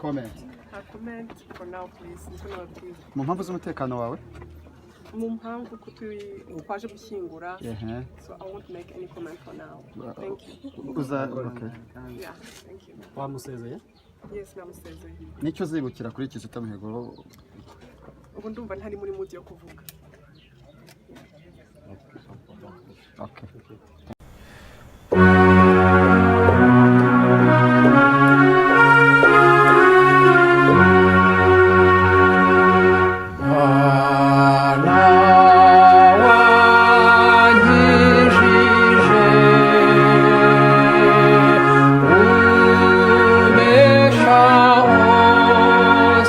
Comment. Nta comment for now, please. Niko nababwiye. Mu mpamvu z'umutekano wawe? Mu mpamvu ko turi twaje gushyingura. So I won't make any comment for now. Thank you. Uza, okay. Yeah, thank you. Wamusezeye? Yes, namusezeye. Nicyo uzibukira kuri Kizito Mihigo? Ubu ndumva ntari muri mood yo kuvuga. Okay. Mana wankijije, umbeshaho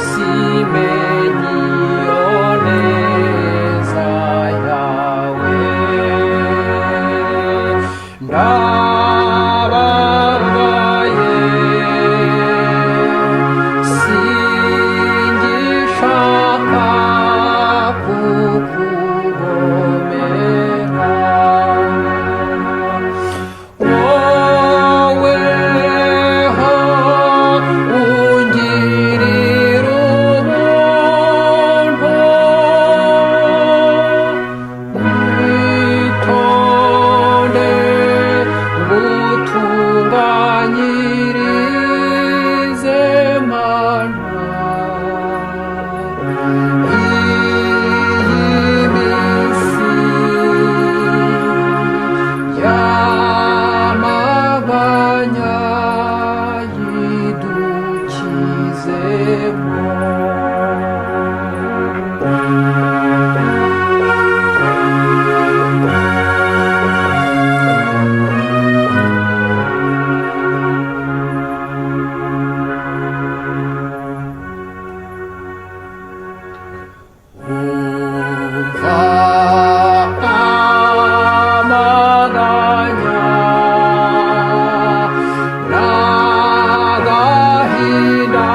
simenye iyo neza yawe, ndababaye, singishaka kukugomera. Woweho ungirira ubuntu, witonde ngutunganyirize, Mana, iyi minsi y'amaganya yidukizemo. Umva amaganya n'agahinda.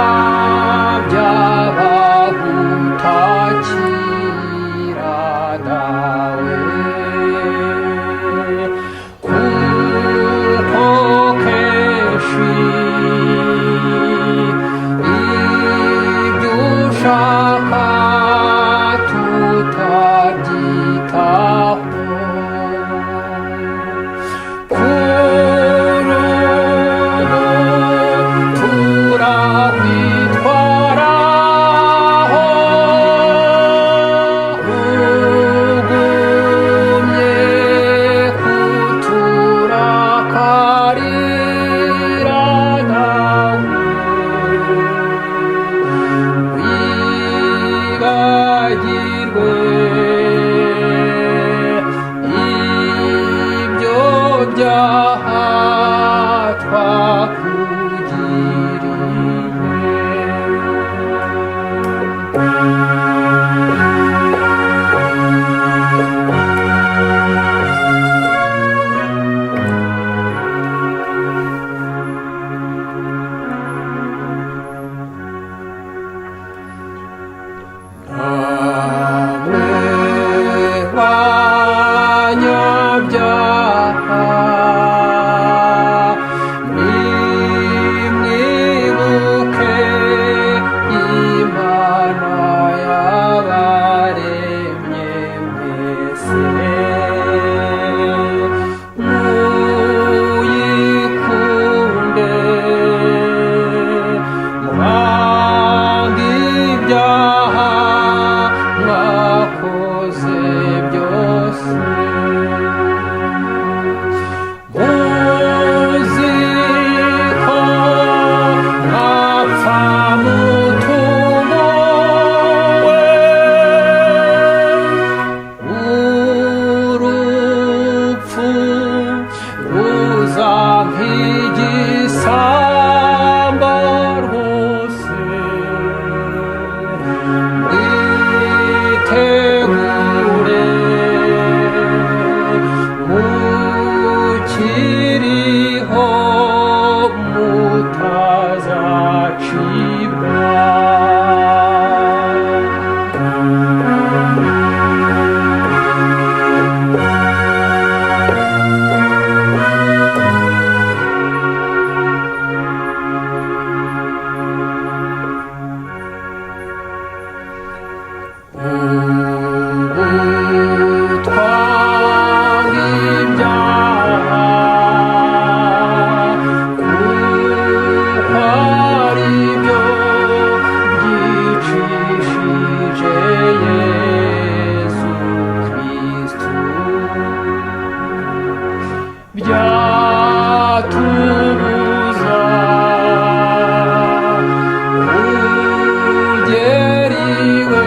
Azagera iwe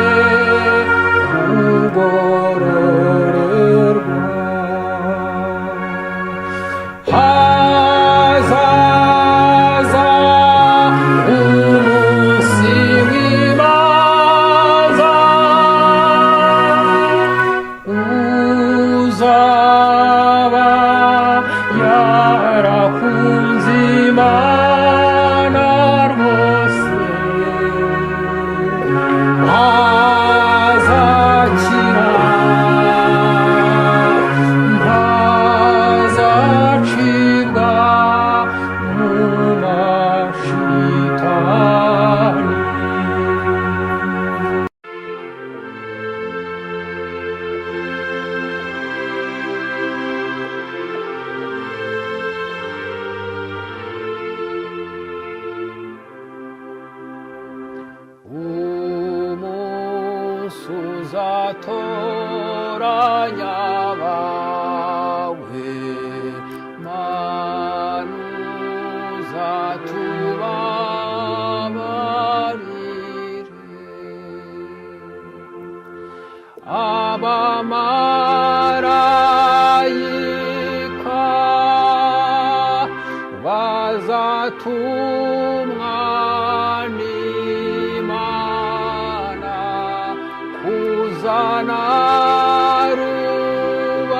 kugororerwa. Hazaza umunsi w'imanza, uzaba yarakunze Imana rwose azakira, ntazacibwa mu mashitani. Umunsi uzatoranya abawe, Mana, uzatubabarire. Abamarayika bazatumwa n'Imana kuzana rubanda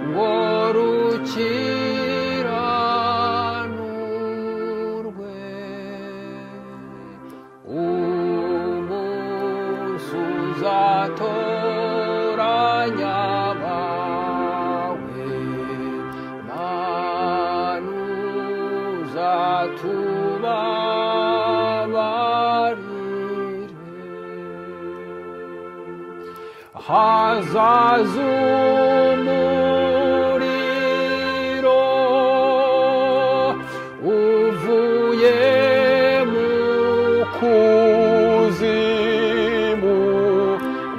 ngo rukiranurwe. Umunsi uzatoranya abawe, Mana, uzatubabarire. Hazaza umuriro uvuye mu kuzimu,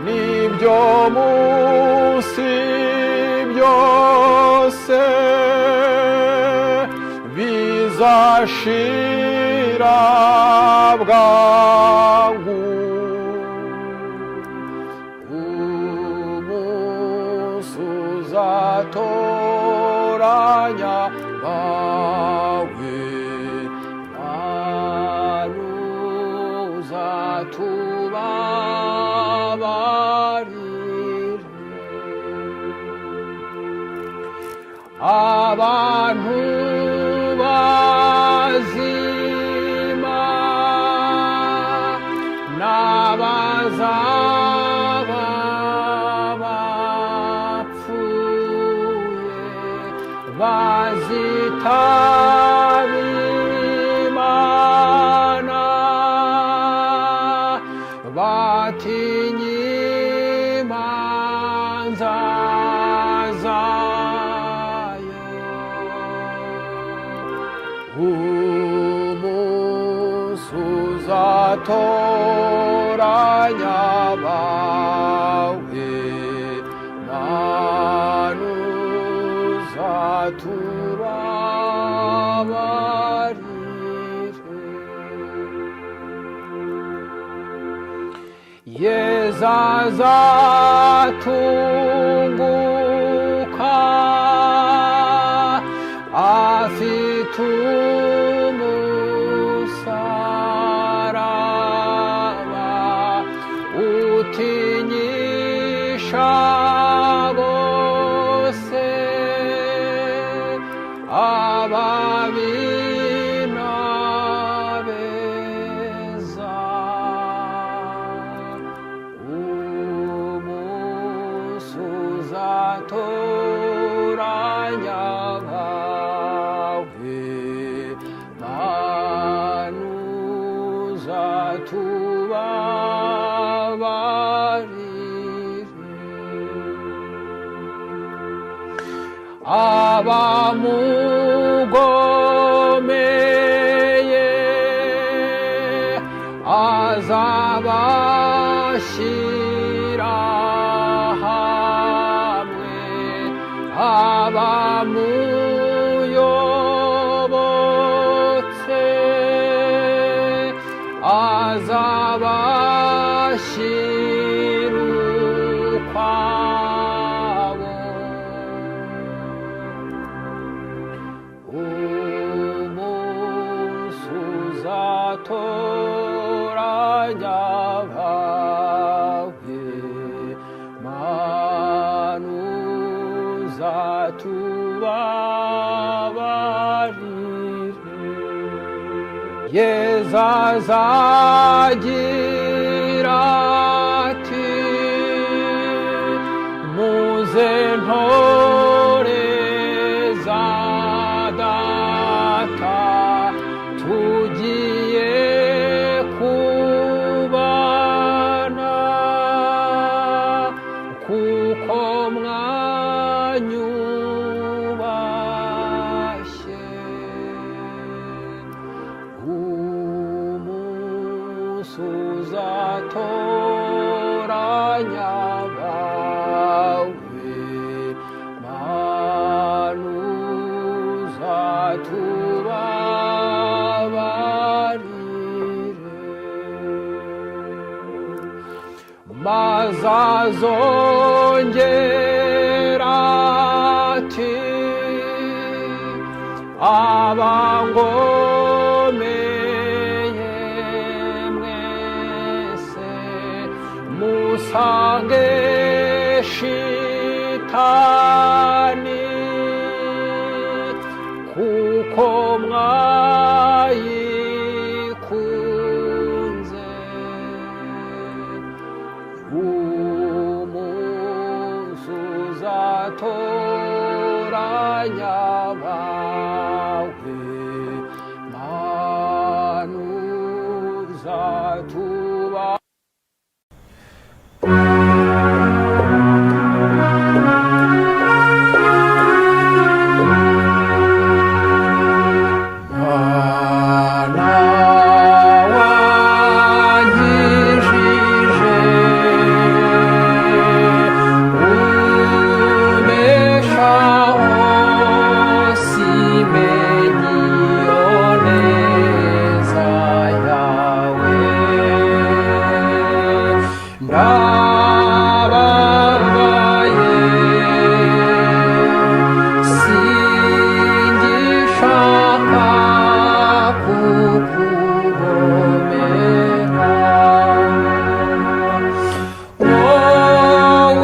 n'ibyo munsi byose bizashira bwangu. Umunsi uzatoranya bawe, Mana, uzatubabarire. Abantu bazima n'abazaba bapfuye bazitaba Imana, batinye imanza zayo. Umunsi uzatoranya abawe, Mana, uzatubabarire. Yezu azatunguka afite umusaraba utinyisha bose, ababi n'abeza. Umunsi uzatoranya abawe, Mana, uzatubabarire. Abamugomeye azabashyira hamwe, abamuyobotse. Bashyira ukwabo. Umunsi uzatoranya abawe, Mana, uzatubabarire. Yezu azagira ati: "Muze ntore za data, tugiye kubana, kuko mwanyubashye." Umunsi uzatoranya abawe, Mana, uzatubabarire. Maze azongera ati: "Abangomeye mwese, musange shitani, kuko mwayikunze." Umunsi uzatoranya abawe, Mana, uzatuba. Mana wankijije, umbeshaho, simenye iyo neza yawe. Ndababaye, singishaka kukugomera.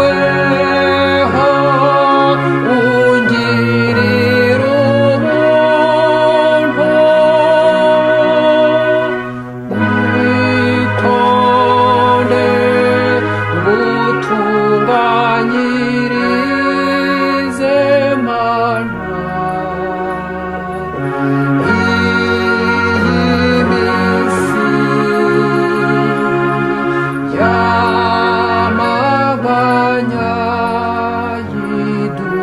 Woweho ungirira ubuntu, witonde ngutunganyirize, Mana, iyi minsi y'amaganya yidukizemo.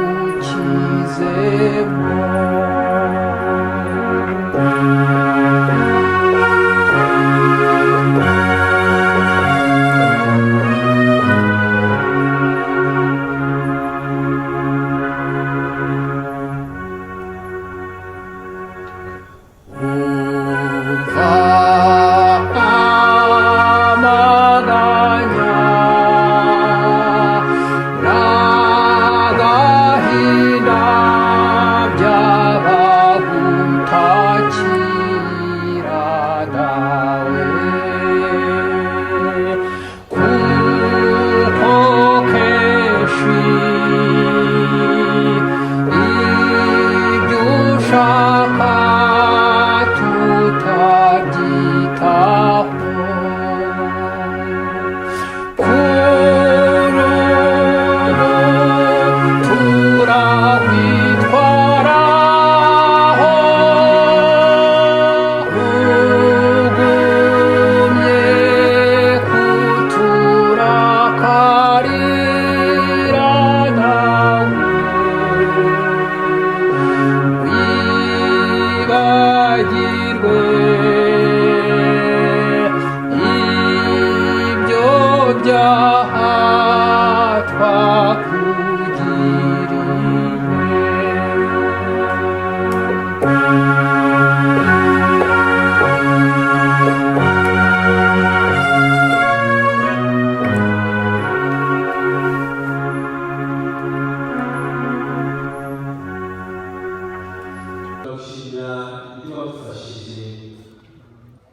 Umva amaganya n'agahinda by'abagutakira, Dawe, kuko kenshi ibyo ushaka.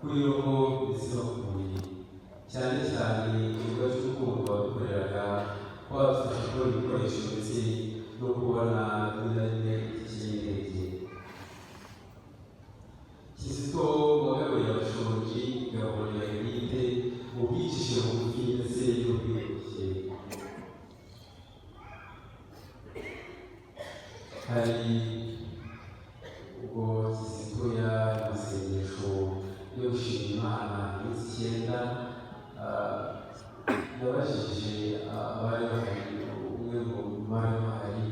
Kuri roho ndetse no ku mubiri, cyane cyane igikorwa cy'urukundo wadukoreraga, wadufasha kubona ibikoresho ndetse no kubona rimwe na rimwe itike y'indege. Kizito wagaburiye abashonji, igaburira elite, ubwicishije bugufi ndetse n'ubwiyoroshye. Hari ubwo Kizito yari mu masengesho yo gushima Imana iminsi 9, yabajije abari bahari, umwe mu bari bahari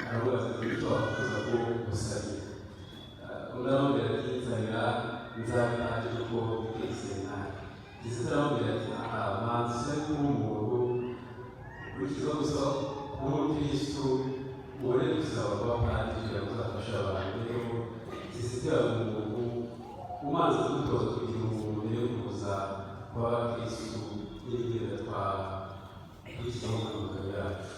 aramubaza ati: "Icyo wakwifuza ko gusabira?" Undi aramubwira ati: "Nsabira nzabe padiri kuko mfite iseminari." Kizito aramubwira ati: "Aha manza usabe kuba umuntu, ukurikizaho gusaba kuba umukirisitu, ubone gusaba kuba padiri kugira ngo uzafashe abantu." Rero Kizito yari umuntu umanza kudutoza kugira umuntu mbere yo kuza kuba abakirisitu n'ibigenda twakurikizaho mu mugabo yacu.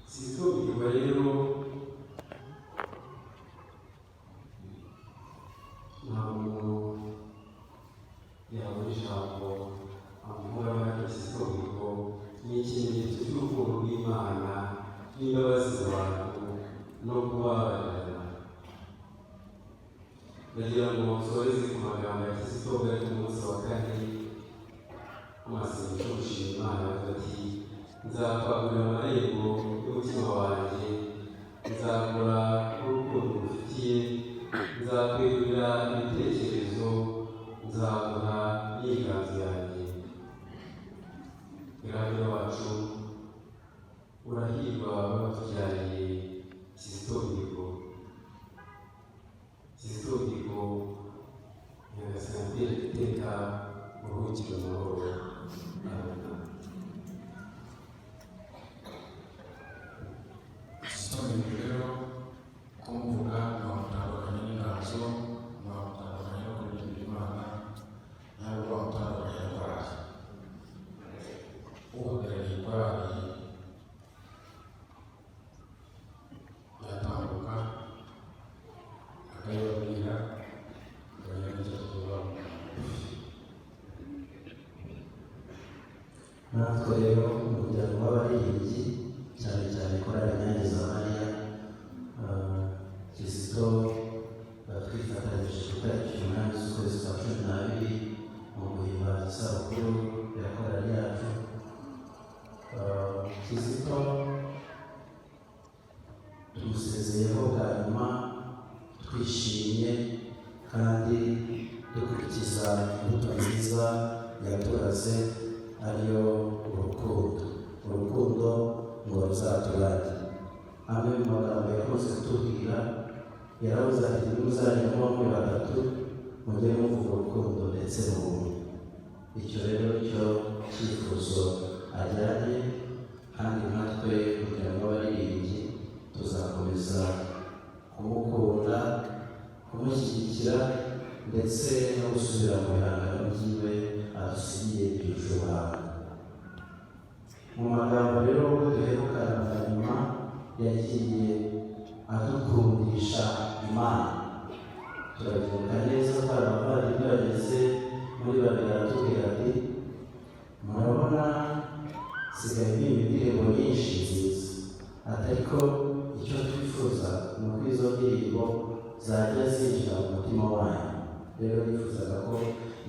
Kizito Mihigo rero ntabwo umuntu yabura ijambo amuvuga, ariko Kizito Mihigo ni ikimenyetso cy'urukundo rw'Imana n'imbabazi mu bantu no kubabarirana. Ndagira ngo nsoreze ku magambo ya Kizito bwari ku munsi wa kane w'amasengesho yo gushima Imana, avuga ati: "Nzakwagurira amarembo y'umutima wanjye, nzakora urukundo ngufitiye, nzakwegurira ibitekerezo, nzaguha n'inganzo yanjye." Irahira wacu, urahirwa watubyariye Kizito Mihigo. Kizito Mihigo, Nyagasani akwereke iteka, uruhukire mu mahoro. Amen. Kizito Mihigo rero kumuvuga ntiwamutandukanya n'inganzo, ntiwamutandukanya no kuririmbira Imana, ntabwo wamutandukanya na korali. Uhagarariye korali yatambuka akayibabwira, akagira n'icyo tuvuga. Natwe rero umuryango w'abaririmbyi, cyane cyane korali Inyange za Mariya, Kizito twifatanyije ku itariki 8 z'ukwezi kwa 12 mu guhimbaza isabukuru ya korali yacu. Kizito tumusezeyeho bwa nyuma twishimye kandi dukurikiza imbuto nziza yaturaze, ariyo urukundo. Urukundo ngo ruzaturage. Amwe mu magambo yakunze kutubwira, yaravuze ati: "Nimuzajya muba muri batatu, mujye muvuga urukundo ndetse n'ubumwe." Icyo rero cyo cyifuzo ajyanye, kandi natwe umuryango w'abaririmbyi tuzakomeza kumukunda, kumushyigikira ndetse no gusubira mu bihangano byiwe adusigiye byuje ubuhanga. Mu magambo rero ubwo duherukana bwa nyuma, yagiye adukundisha Imana. Turabyibuka neza, twari abavandimwe bageze muri babiri, aratubwira ati: "Murabona nsigaye mpimba indirimbo nyinshi nziza, atari ko icyo twifuza ni uko izo ndirimbo zajya zinjira mu mutima wanyu." Rero yifuzaga ko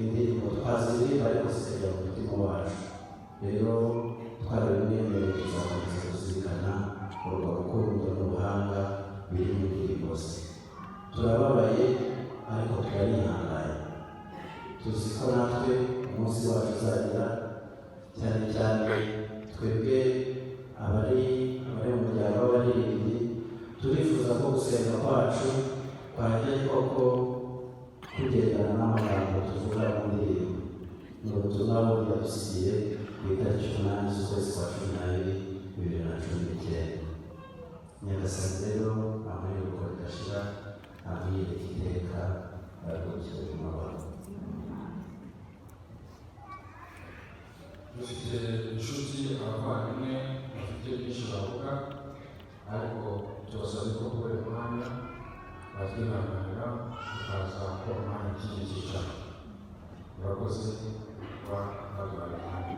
indirimbo twaziririmba ariko zikajya mu mutima wacu. Rero twarabimwemereye, tuzakomeza kuzirikana urwo rukundo n'ubuhanga biri mu ndirimbo ze. Turababaye ariko turarihanganye, tuzi ko natwe umunsi wacu uzagera, cyane cyane twebwe abari mu muryango w'abaririmbyi turifuza ko gusenga kwacu kwajya koko kugendana n'amagambo tuvuga mu ndirimbo. Ni ubutumwa bundi yadusigiye ku itariki 8 z'ukwezi kwa 12 2019. Nyagasani rero amuhe iruhuko ridashira, amwiyereke iteka, aruhukire mu mahoro. Dufite inshuti, abavandimwe bafite byinshi bavuga, ariko tubasabye ko kubera umwanya batwihanganira. ko umwanya w'ikindi cyicaro. Murakoze kuba mwaduhaye umwanya.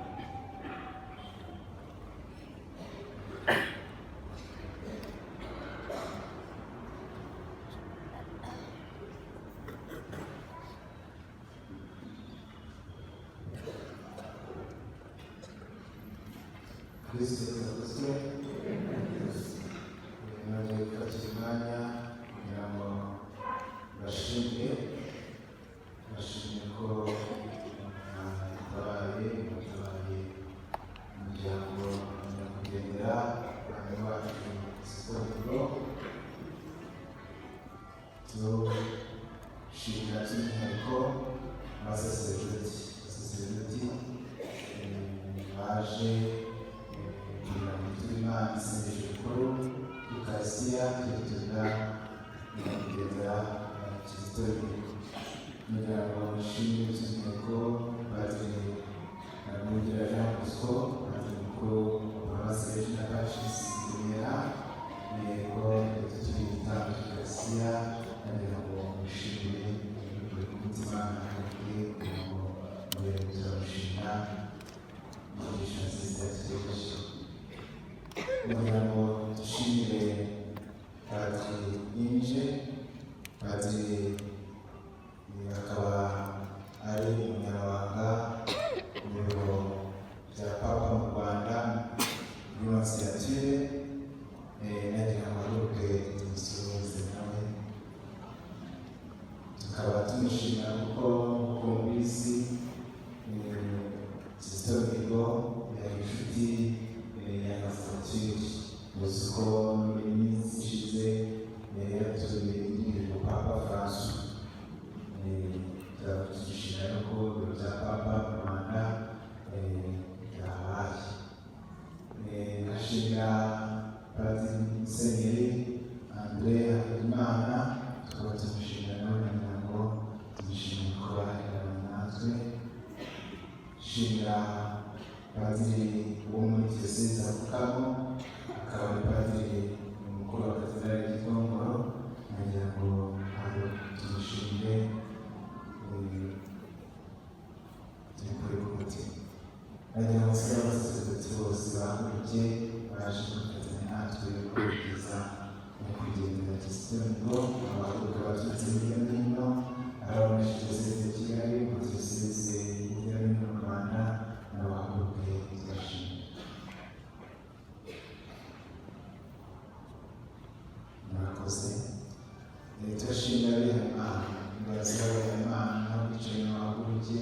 Kristo yavuze. Nongeye gufata umwanya kugira ngo bashimire ko mwatabaye umuryango nyakwigendera umwanya wacu Kizito. Tushimira by'umwihariko abasaseredoti baje kugira ngo tube Imana isengesho rikuru y'Ukarisitiya tuyiturira nyakwigendera Kizito Mihigo. Kugira ngo nshimire by'umwihariko Padiri Mugira Jean Bosco, Padiri mukuru wa Paruwasi Regina Pacis Remera, yego turi igitambo cy'Ukarisitiya, nagira ngo mushimire buri ku mutima nakubwiye kugira ngo mube turamushimira inyigisho nziza yatugejeje. Kugira ngo dushimire Padiri Ninje, Padiri akaba ari umunyamabanga mu biro bya Papa mu Rwanda muri Nonsiyatire, nagira ngo ahaguruke tumusuhuze nawe. Tukaba tumushimira kuko nk'uko mubizi, Kizito Mihigo yari inshuti ya Nonsiyatire. Muzi ko muri minsi ishize yari yatuye indirimbo Papa Francois. Turabishimira ko ibiro bya Papa mu Rwanda byahabaye. Nkashimira Padiri Musenyeri Andre Hakuzimana, tukaba tumushimira nawe kugira ngo tumushimire kuba yahereranye natwe. Shimira Padiri wo muri Diyosezi avukamo, akaba ari Padiri mukuru wa Katedrali Gikongoro, nagira ngo ntabwo tumushimire tubikure ku mutima. Nagira ngo nsabe abasaseredoti bose bahaguruke baje kwifatanya natwe kugeza nyakwigendera Kizito Mihigo, abahaguruka baturutse hirya no hino, ari abo muri Diyosezi ya Kigali, mu diyoseze hirya no hino mu Rwanda, nabo bahaguruke tubashimire. Murakoze. Turashimira abihayimana, imbabazi z'abihayimana bicaye mu bahaguruke,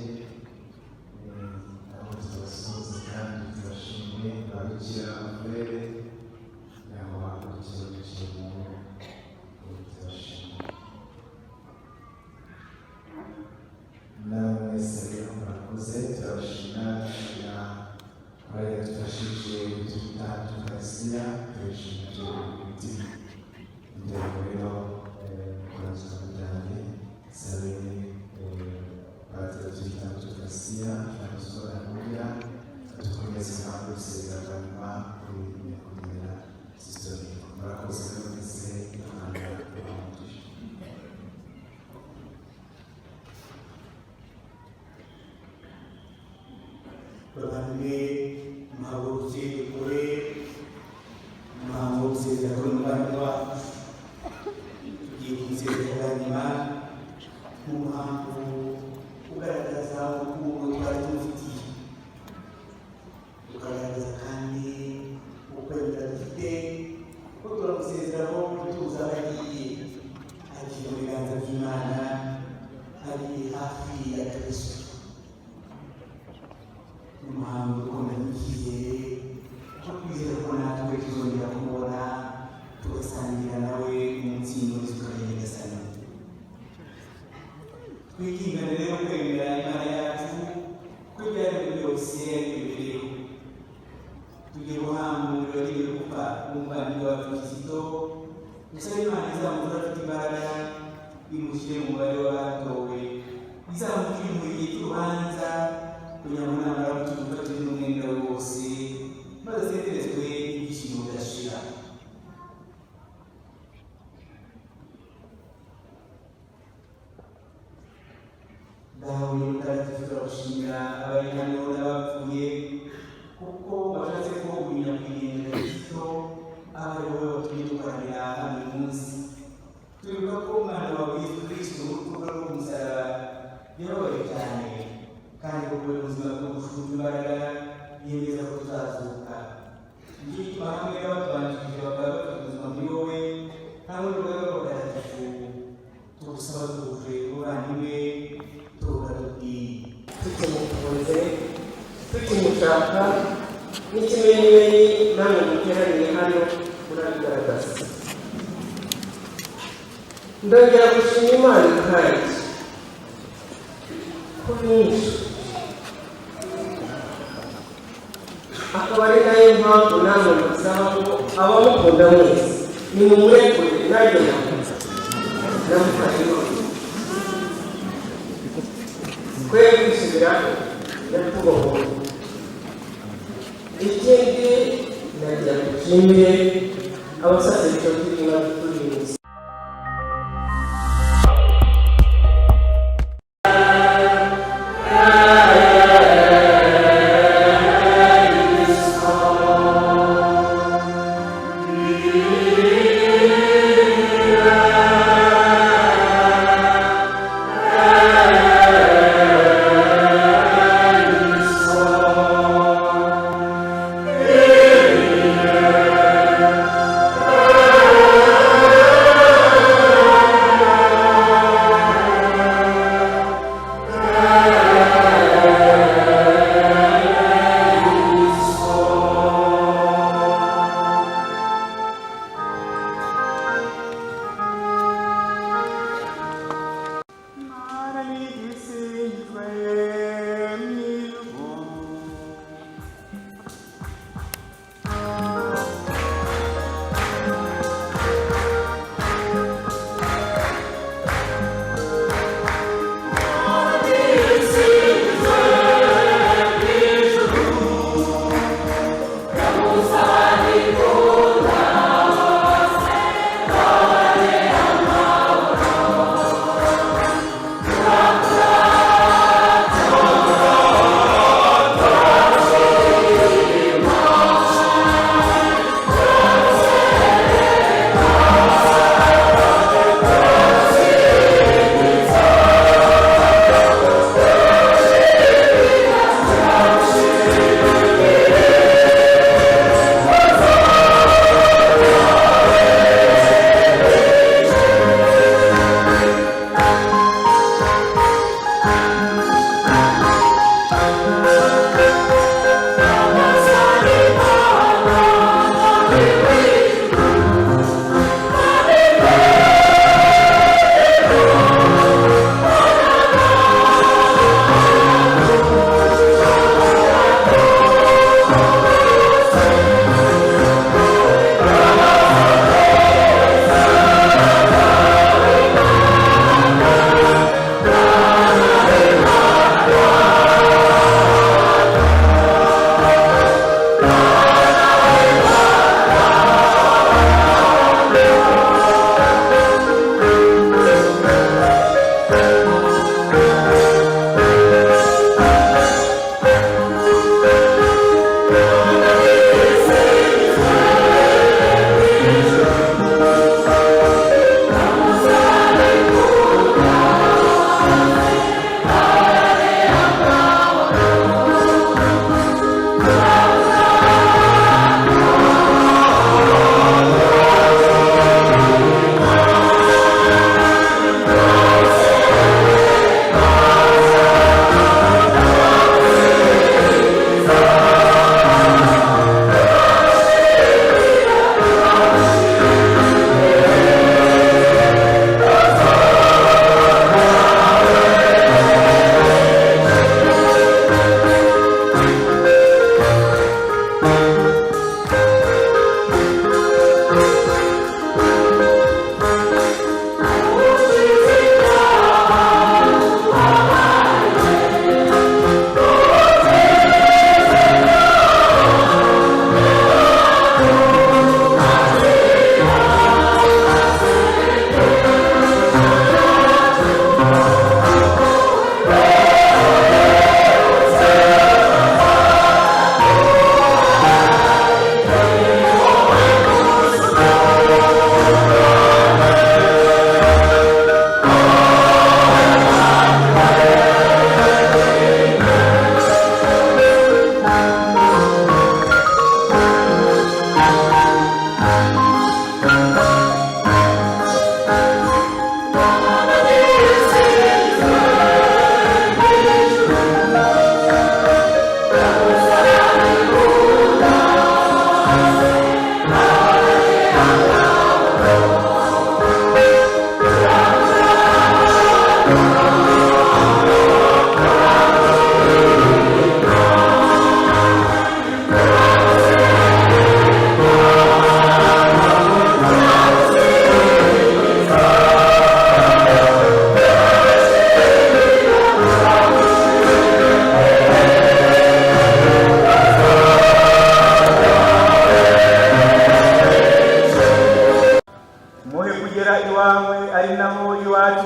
nabo tubasuhuze kandi tubashimire, ababikira, abafurere, kugira ngo bahaguruke bicaye nabo tubashimire. Namwe mwese rero murakoze, turabashimira, dushimira abari badufashije gututa Ukarisitiya, turabishimira turi ku mutima. Kugira ngo rero kurangiza byanjye sabe padiri tuyita Ukarisitiya Francois Kangugira dukomeze umuhango wo gusezera bwa nyuma kuri nyakwigendera Kizito Mihigo. Murakoze rero mwese, Imana ibahe umugisha. Bavandimwe, muhagurutse dukore umuhango wo gusezera kuri umuvandimwe wacu. Tugiye kumusezera bwa nyuma nk'umuhango ugaragaza urukundo twari tumufitiye, tukagaragaza kandi ukwemera dufite ko turamusezeraho tuzi aho agiye, agiye mu biganza by'Imana, ari hafi ya Kristo. Umuhango ukomeye n'icyizere cyo kwizera ko natwe tuzongera kumubona, tugasangira nawe umutsindo w'isuka Nyagasani. Twikingane rero kwemera Imana yacu ko ibyaremwe byose bibereyeho. Tugiye guhamba umuriro wagenewe gupfa w'umuvandimwe wacu Kizito, dusabe Imana izamukura afite imbaraga, imushyire mu mubare w'abatowe, izamukire mu gihe cy'urubanza, kugira ngo namara guturuka n'umwenda we wose, maze aseserezwe ibyishimo bidashira. Dawe mutagatifu, turagushimira abari hano n'abapfuye, kuko washatse ko uyu nyakwigendera Kizito aba ari wowe watumye dukoranira hano uyu munsi. Twibuka ko umwana wawe Yesu Kristo urupfu rwe rwo ku musaraba yababaye cyane, kandi ko kubera ubuzima bwo gushumba imbaraga yemeza ko tuzazuka. Nicyo gituma hamwe n'abatubanjirije bakaba bafite ubuzima muri wowe hamwe n'urugaga rw'abatagatifu, tugusaba duhuje umuvandimwe, tuvuga tuti: Tukimukunze, tukimushaka, n'ikimenyimenyi namwe muteraniye hano murabigaragaza. Ndongera gushima Imana kandi ko nyinshi, akaba ari nayo mpamvu namwe musaba ngo abamukunda mwese nimumurekure. Nanjye namufashe none twe kwisubiraho, nyakubahwa. Ikindi nagira ngo nshimire abasaseridoti mwaturiye. Amen.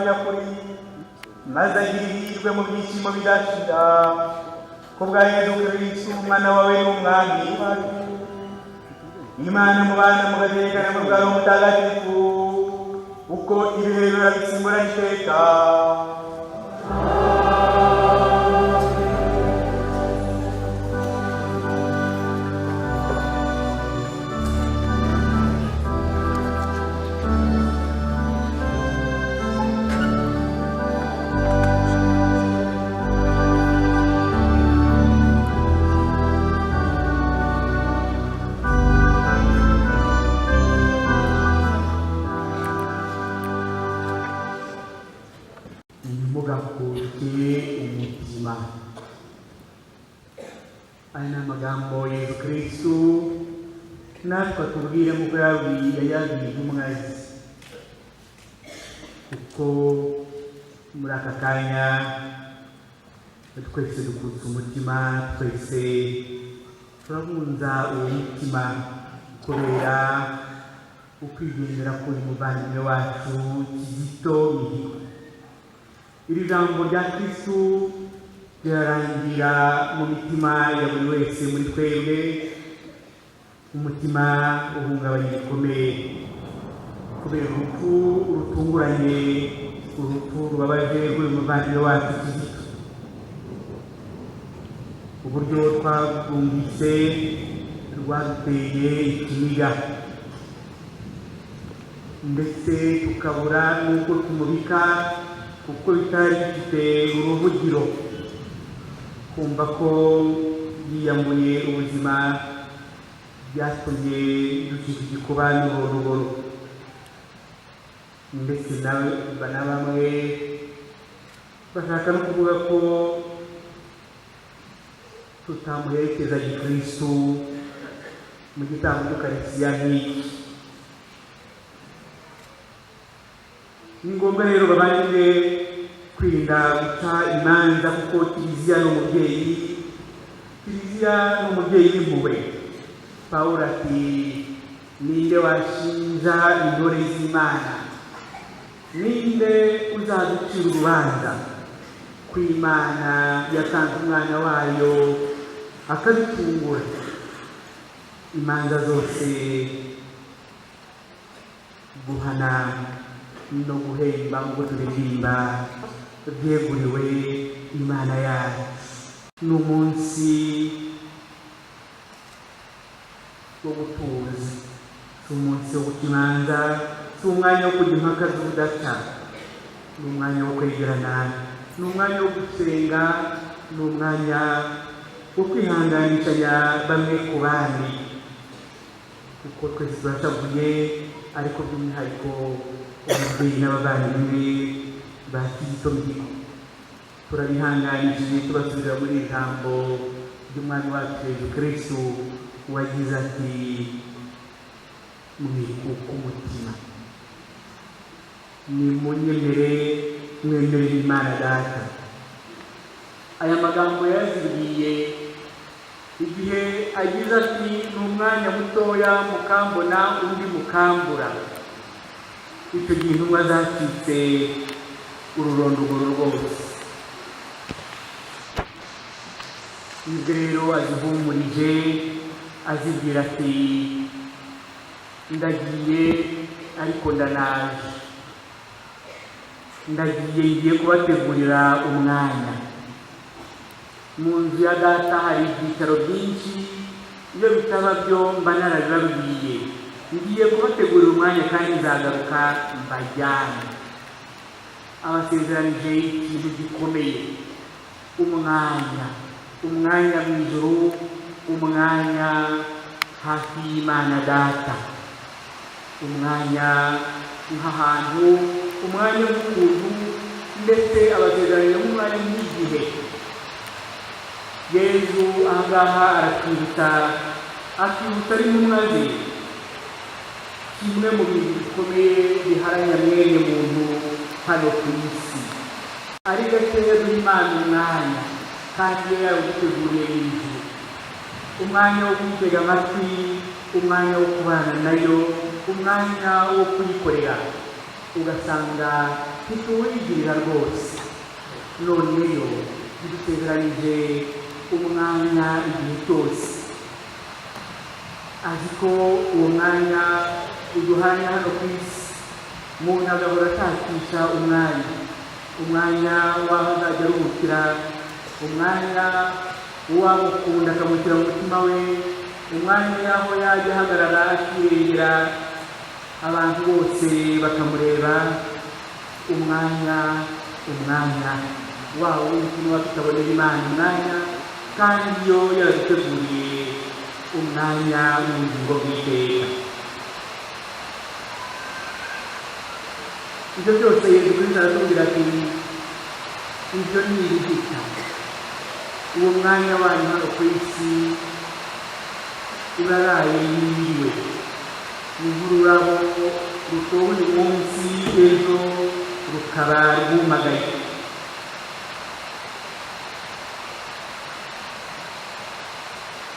nyakuri, maze agira ihirwe mu byishimo bidashira ku bwa Yezu Kristu umwana wawe n'umwami wacu. Imana mubana mugategekana mu bwa Roho Mutagatifu uko ibihe bihora bisimbura iteka. Ntimugakuke umutima. Aya ni amagambo Yezu Kristu natwe atubwire nk'uko yabwiye intumwa ze, kuko muri aka kanya twese dukutse umutima, twese turabunza uwo mutima kubera ukwigendera k'uyu muvandimwe wacu Kizito Mihigo. Iri jambo rya Kristu rirarangira mu mitima ya buri wese muri twebwe, umutima uhungabanye bikomeye kubera urupfu rutunguranye, urupfu rubabaje rw'uyu muvandimwe wacu Kizito. Uburyo twabwumvise rwaduteye ikiniga, ndetse tukabura n'uko tumubika kuko bitari bifite uruvugiro. Kumva ko yiyambuye ubuzima byatumye ducika igikuba n'uburuburu, ndetse na bamwe bashaka no kuvuga ko tutamuherekeza gikristu mu gitambo cy'Ukaristiya nk'iki. Ni ngombwa rero bavandimwe kwirinda guca imanza, kuko Kiliziya ni umubyeyi, Kiliziya ni umubyeyi w'impuhwe. Pawulo ati ninde washinja intore z'Imana? Ninde uzaducira urubanza? Ko Imana yatanze umwana wayo akabitungura. Imanza zose, guhana no guhemba ngo turirimba, byeguriwe Imana yacu. Ni umunsi wo gutuza, si umunsi wo guca imanza, si umwanya wo kujya impaka z'ubudaca, ni umwanya wo kwegerana, ni umwanya wo gusenga, ni umwanya wo kwihanganishanya bamwe ku bandi, kuko twese turashavuye, ariko by'umwihariko umubyeyi n'abavandimwe ba Kizito Mihigo. Turabihanganishije tubasubira muri iri jambo ry'umwami wacu Yezu Kristu wagize ati mwikuke umutima, nimunyemere mwemerere Imana Data. Aya magambo yazibwiye igihe agize ati ni umwanya mutoya mukambona undi mukambura. Icyo gihe intumwa zacitse ururondogoro rwose. Nibwo rero azihumurije azibwira ati ndagiye ariko ndanaje, ndagiye ngiye kubategurira umwanya. Mu nzu ya Data hari ibyicaro byinshi, iyo bitaba byo mba narabibabwiye. Ngiye kubategurira umwanya kandi nzagaruka mbajyane. Abasezeranije ikintu gikomeye, umwanya, umwanya mu ijuru, umwanya hafi y'Imana Data, umwanya nk'ahantu, umwanya w'ukuntu, ndetse abasezeranije nk'umwanya nk'igihe. Yezu ahangaha aratwibutsa, akibutsa ari intumwa ze kimwe mu bintu bikomeye biharanya mwene muntu hano ku isi. Ari gakeya duha Imana umwanya, kandi iyo yawuduteguriye mu ijuru, umwanya wo kuyitega amatwi, umwanya wo kubana nayo, umwanya wo kuyikorera. Ugasanga ntituwigirira rwose. None yo idusezeranyije umwanya igihe cyose, azi ko uwo mwanya uduhaye hano ku isi. Umuntu agahora ashakisha umwanya, umwanya w'aho azajya aruhukira, umwanya w'uwamukunda akamushyira mu mutima we, umwanya y'aho yajya ahagarara akirengera abantu bose bakamureba, umwanya, umwanya wawo w'umutima tutabonera Imana umwanya, kandi iyo yaraduteguriye umwanya w'ubugingo bw'iteka. Ibyo byose Yezu Kristo aratubwira ati ibyo ni ibihita. Uwo mwanya wanyu hano ku isi uraraye yiriwe, ni nk'ururabo rutowe uyu munsi, ejo rukaba rwumagaye.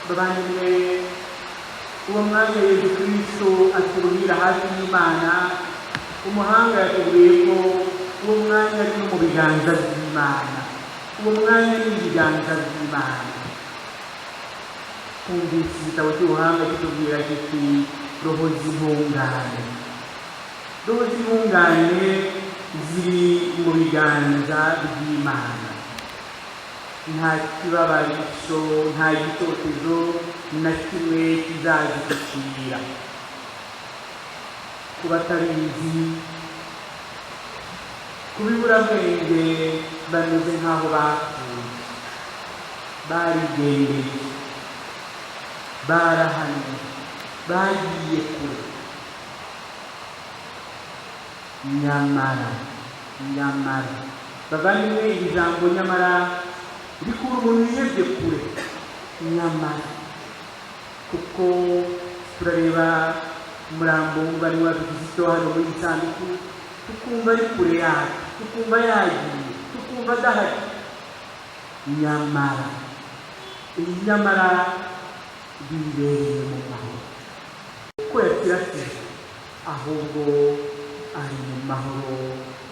Bavandimwe, uwo mwanya Yezu Kristo aturuhira hafi y'Imana. Umuhanga yatubwiye ko uwo mwanya ari no mu biganza by'Imana. Uwo mwanya ni ibiganza by'Imana. Twumvise igitabo cy'ubuhanga kitubwira kiti roho z'intungane, roho z'intungane ziri mu biganza by'Imana. Nta kibabarisho, nta gitotezo na kimwe kizazishyikira. Ku batabizi, ku biburabwenge, bameze nk'aho bapfuye, barigendeye, barahannye, bagiye kure. Nyamara, nyamara bavandimwe, iri jambo nyamara rikura umuntu wihebye kure. Nyamara kuko turareba umurambo w'umuvandimwe wacu Kizito hano muri iyi sanduku, tukumva ari kure yacu, tukumva yagiye, tukumva adahari. Nyamara iyi nyamara bibereye mu mahoro, kuko yakirasije, ahubwo ari mu mahoro,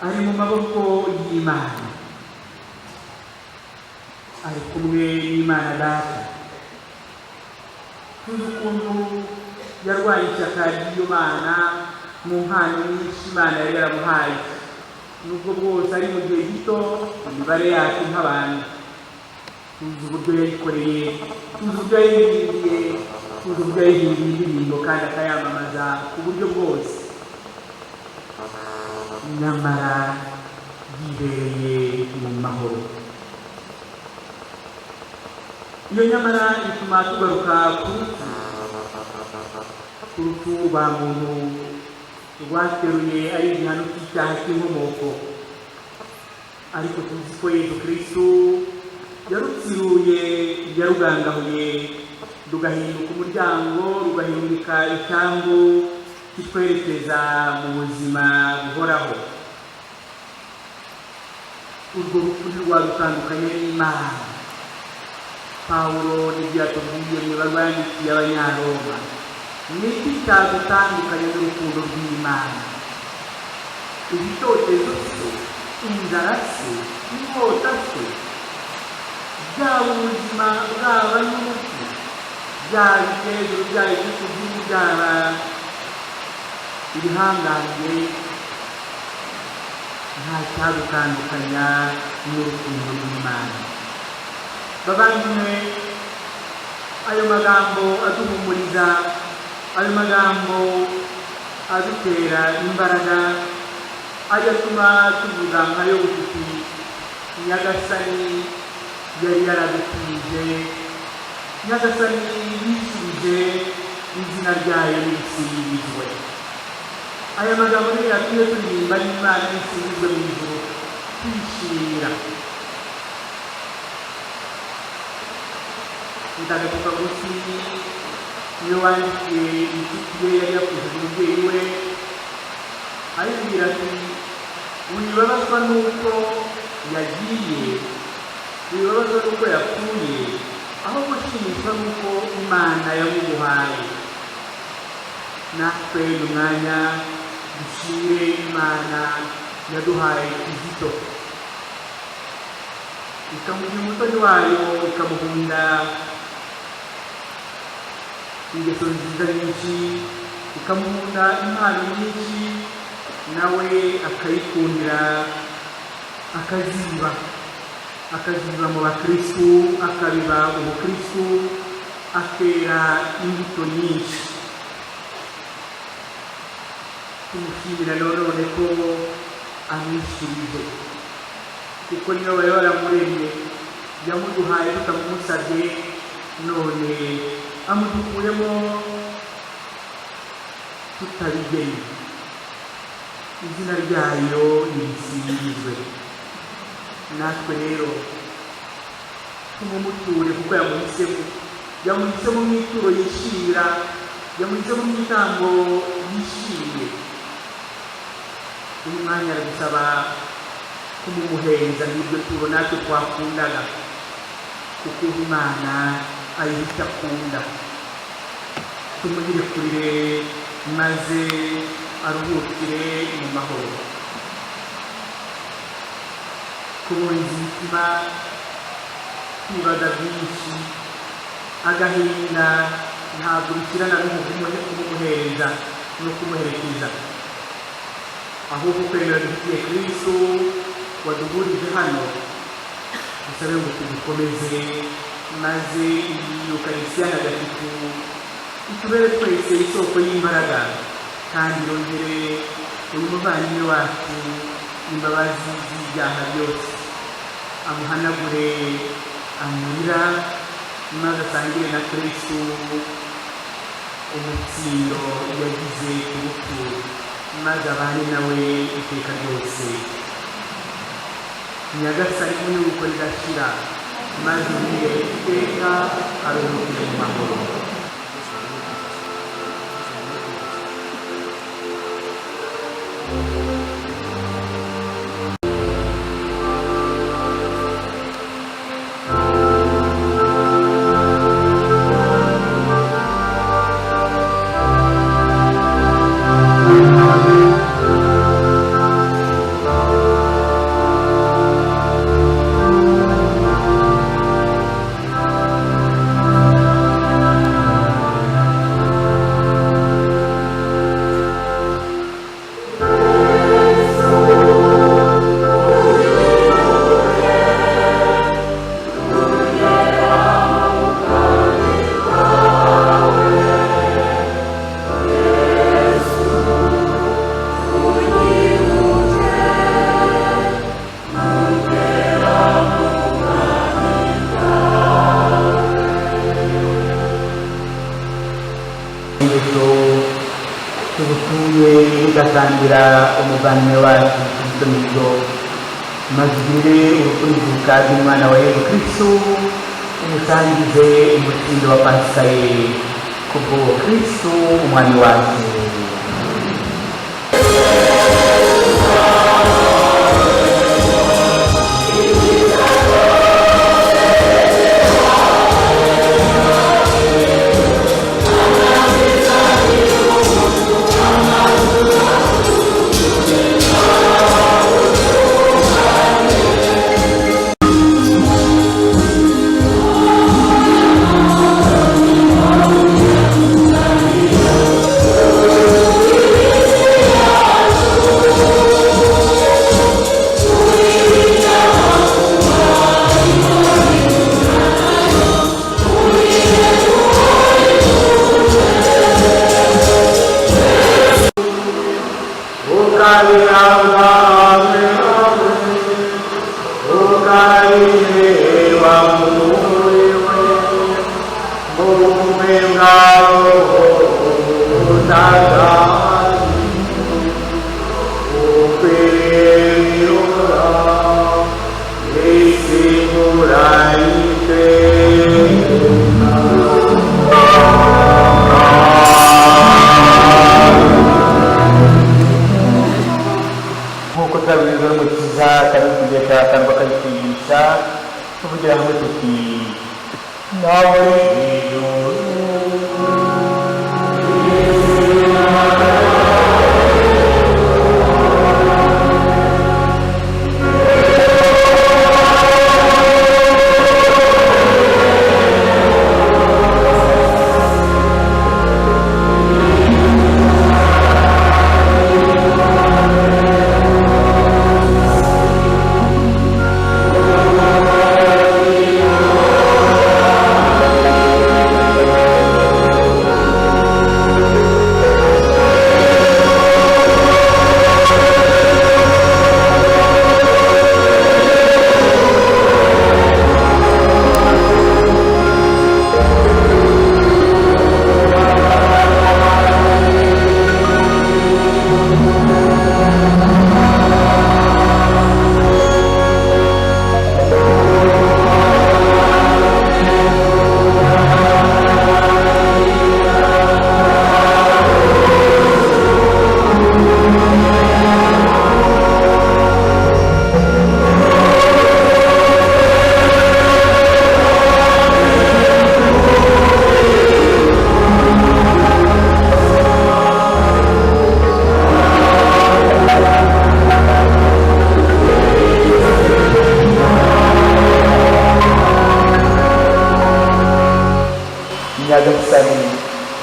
ari mu maboko y'Imana, ari kumwe n'Imana Data. Tuzi ukuntu yarwaye ishyaka ry'iyo Mana mu mpano nyinshi Imana yari yaramuhaye, nubwo bwose ari mu gihe gito imibare yacu nk'abantu. Tuzi uburyo yayikoreye, tuzi uburyo yayihinduye, tuzi uburyo yayihinduye indirimbo kandi akayamamaza ku buryo bwose. Nyamara yibereye mu mahoro. Iyo nyamara ituma tugaruka ku rupfu, ku rupfu rwa muntu rwateruye ari igihano cy'icyaha cy'inkomoko, ariko tuzi ko Yezu Kristo yarutsiruye, yarugangahuye, rugahinduka umuryango, rugahinduka icyambu kitwerekeza mu buzima buhoraho. Urwo rupfu ntirwadutandukanye n'Imana. Pawulo nibyo yatubwiye mu ibaruwa yandikiye Abanyaroma: ni iki cyadutandukanya n'urukundo rw'Imana? Ibitotezo se, inzara se, inkota se, byaba ubuzima, bwaba n'urupfu, byaba iby'ejuru, byaba iby'ikuzimu, byaba ibihangange, nta cyadutandukanya n'urukundo rw'Imana. Bavandimwe, ayo magambo aduhumuriza, ayo magambo adutera imbaraga, ajya atuma tuvuga nka yo tuti Nyagasani yari yaradutije, Nyagasani yisubije, izina ryayo nisingizwe. Aya magambo niyo yatumye turirimba n'Imana nisingizwe mu ijuru, tuyishimira. Mutagatifu Agusitini niwe wandikiye inshuti ye yari yapfushije umubyeyi we, ayibwira ati wibabazwa n'uko yagiye, wibabazwa n'uko yapfuye, ahubwo ushimishwa n'uko Imana yamuguhaye. Natwe ni umwanya Dushimire Imana yaduhaye Kizito, ikamuha umutoni wayo, ikamuhunda ingeso nziza nyinshi, ikamuhunda impano nyinshi, nawe akayikundira, akaziba, akaziba mu bakristu, akabiba ubukristu, akera imbuto nyinshi. Tumushimira none ko amwishyurije, kuko niyo bari baramuremye, yamuduhaye tutamumusabye, none amudukuyemo tutabigennye. Izina ryayo nirisingizwe. Natwe rero tumumuture kuko yamuhisemo, yamuhisemo mu ituro yishimira, yamuhisemo mu itambo yishimiye. Uyu mwanya aragusaba kumumuhereza n'ibyo turo natwe twakundaga, kuko Imana ayihita akunda. Tumuyirekurire maze aruhukire mu mahoro. Kubunza imitima, kwibaza byinshi, agahinda ntabwo bikirana n'ukumuhereza no kumuherekeza, ahubwo kwemera dufitiye Kristo waduhurije hano, dusabe ngo tugukomeze, maze iyi Ukarisitiya ntagatifu itubere twese isoko y'imbaraga, kandi yongere uyu muvandimwe wacu imbabazi z'ibyaha byose, amuhanagure amurira, maze asangire na Kristo umutsindo yagize ku rupfu, maze abane nawe iteka ryose. Nyagasani n'iruhuko ridashira, maze umwire iteka aruhukire mu mahoro. Tubutuye bugatangira umuvandimwe wacu Kizito Mihigo, maze ugire urukundo rw'umwana wa Yezu Kristo, umusangize umutsindo wa Pasika ye, kubw'uwo Kristo umwami wacu. Nk'uko twabibwiwe n'Umukiza akabitegeka kandi akabitwigisha, tuvugira hamwe tuti: nawe ijuru.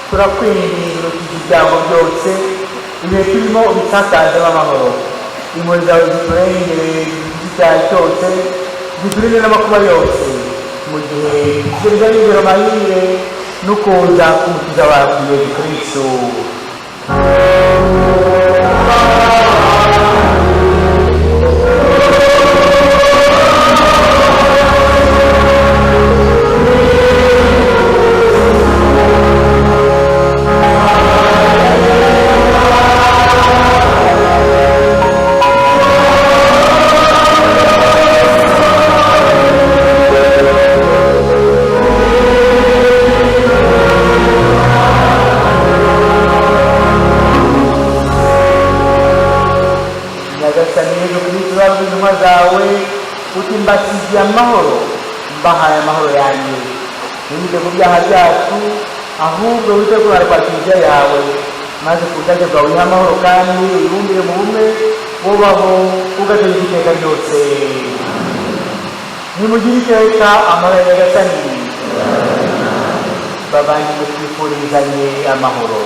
Turakwingingira ukize ibyago byose, ibihe turimo ubisakazemo amahoro. Impuhwe zawe ziturengere icyaha cyose, ziturinde n'amakuba yose, mu gihe dutegereza n'ijoro mahire n'ukuza k'Umukiza wacu Yesu Kristo. Nyagasani Yezu Kristo, urabye intumwa zawe uti mbasigiye amahoro, mbahaye amahoro yanjye. Ntiwite ku byaha byacu, ahubwo wite ku kwa kiliziya yawe, maze ku bushake bwawe uyihe amahoro kandi uyibumbire mu bumwe bubaho ugategeka iteka ryose. Nimugire iteka amahoro ya Nyagasani. Bavandimwe, twifurizanye amahoro.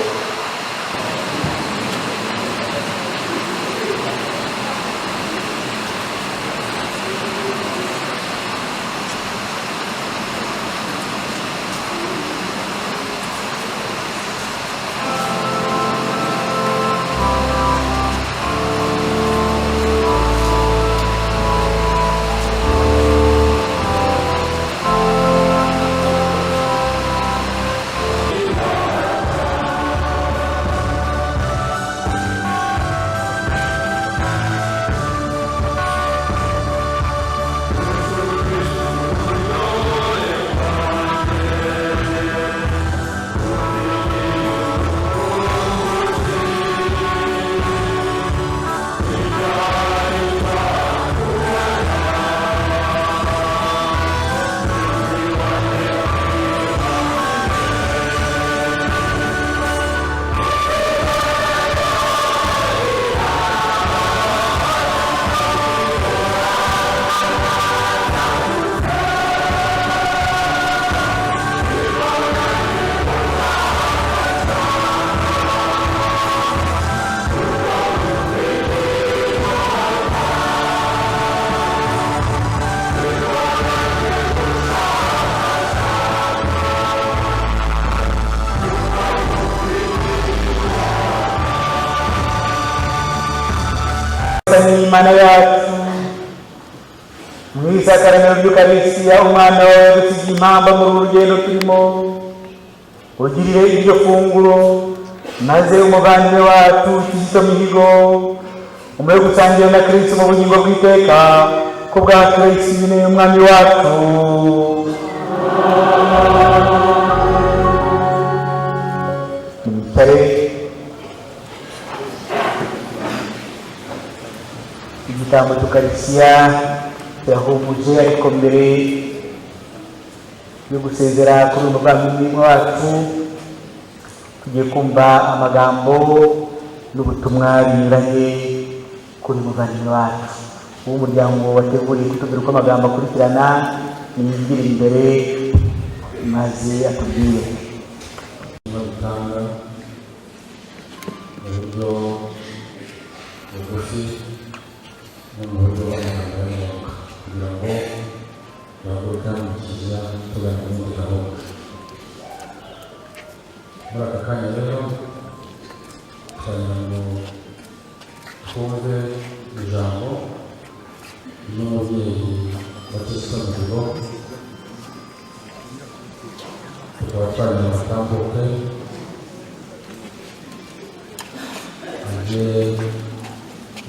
Imana yacu, mu isakaramento ry'Ukaristiya, umwana wawe yadusigiye impamba muri uru rugendo turimo. Ugirire iryo funguro maze umuvandimwe wacu Kizito Mihigo umuhe gusangira na Kristo mu bugingo bw'iteka, ku bwa Kristo nyine Umwami wacu. Nimwicare. Igitambo cy'Ukaristiya kirahumuje, ariko mbere yo gusezera kuri uyu muvandimwe wacu, tugiye kumva amagambo n'ubutumwa binyuranye kuri uyu muvandimwe wacu. Uwo umuryango wateguriye kutubwira uko amagambo akurikirana, niyigire imbere maze atubwire. Gutanga mu buryo bugufi no mu buryo bw'amagambo y'umwuka, kugira ngo duhaguruke hano mu kiliziya tugana mu yindi gahunda. Muri aka kanya rero turagira ngo twumve ijambo ry'umubyeyi wa Kizito Mihigo, tukaba twagira ngo atambuke agire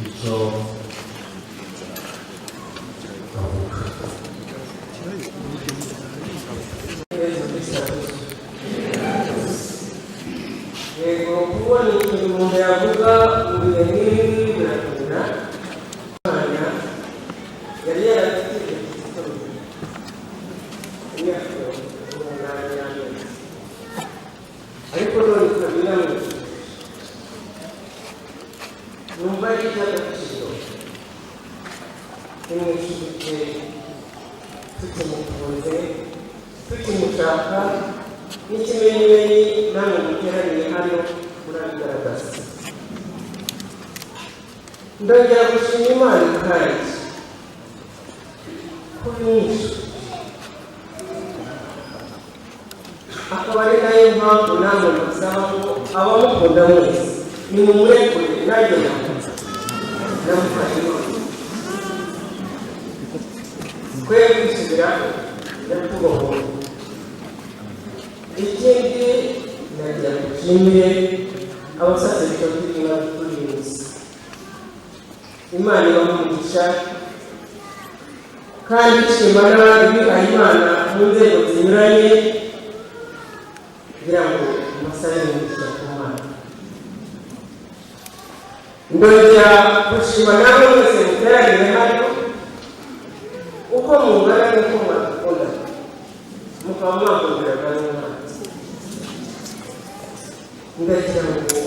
icyo avuga. Yego, kubona ikintu umuntu yavuga mu bihe nk'ibi birakomera. Imana yari yarafite Kizito Mihigo imyaka 8 y'amezi, ariko none ikaba inamwifuje. Numva ari iby'agaciro tumwishimiye, tukimukunze, tukimushaka, N'ikimenyimenyi namwe muteraniye hano murabigaragaza. Ndongera gushima Imana kandi ko nyinshi, akaba ari nayo mpamvu namwe musaba ngo abamukunda mwese nimumurekure, nanjye namufashe Imana twe kwisubiraho yatubohoye. Ikindi nagira ngo nshimire abasaseridoti mwaturinze, Imana ibaha umugisha, kandi nshima n'abandi bihaye Imana mu nzego zinyuranye kugira ngo musabe umugisha ku Mana. Ndongera gushima namwe mwese muteraniye hano, uko mungana n'uko mwakunda mukaba mwakundiraga n'Umwana. Ndagira ngo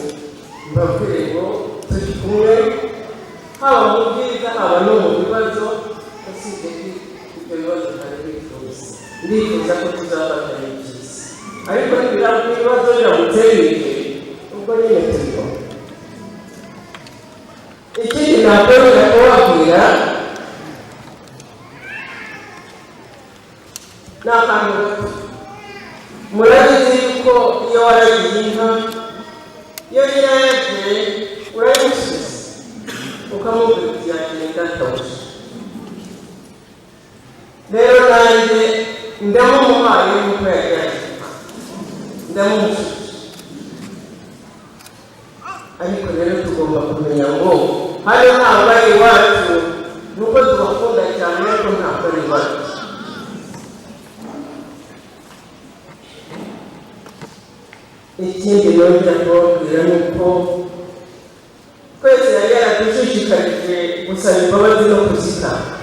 mbabwire ngo turi kumwe, haba mu byiza haba no mu bibazo. Usibye ko ibyo bibazo ntari bifuza, ndifuza ko tuzafatanya ibyiza, ariko ibibazo biramutse bije ubwo nyine turiho. Ikindi nakwemera kubabwira ni akantu gato. Murabizi yuko iyo waragiye inka, iyo nyirayo yagiye urayimusubiza ukamubwira uti yagiye databuja. Rero nanjye ndamumuhaye nk'uko yagiye, ndamumusubije. Ariko rero tugomba kumenya ngo hano ntabwo ari iwacu, nuko tubakunda cyane ariko ntabwo ari iwacu. Ikindi nongera kubabwira ni uko twese yari yaradushushikarije gusaba imbabazi no kuzitanga,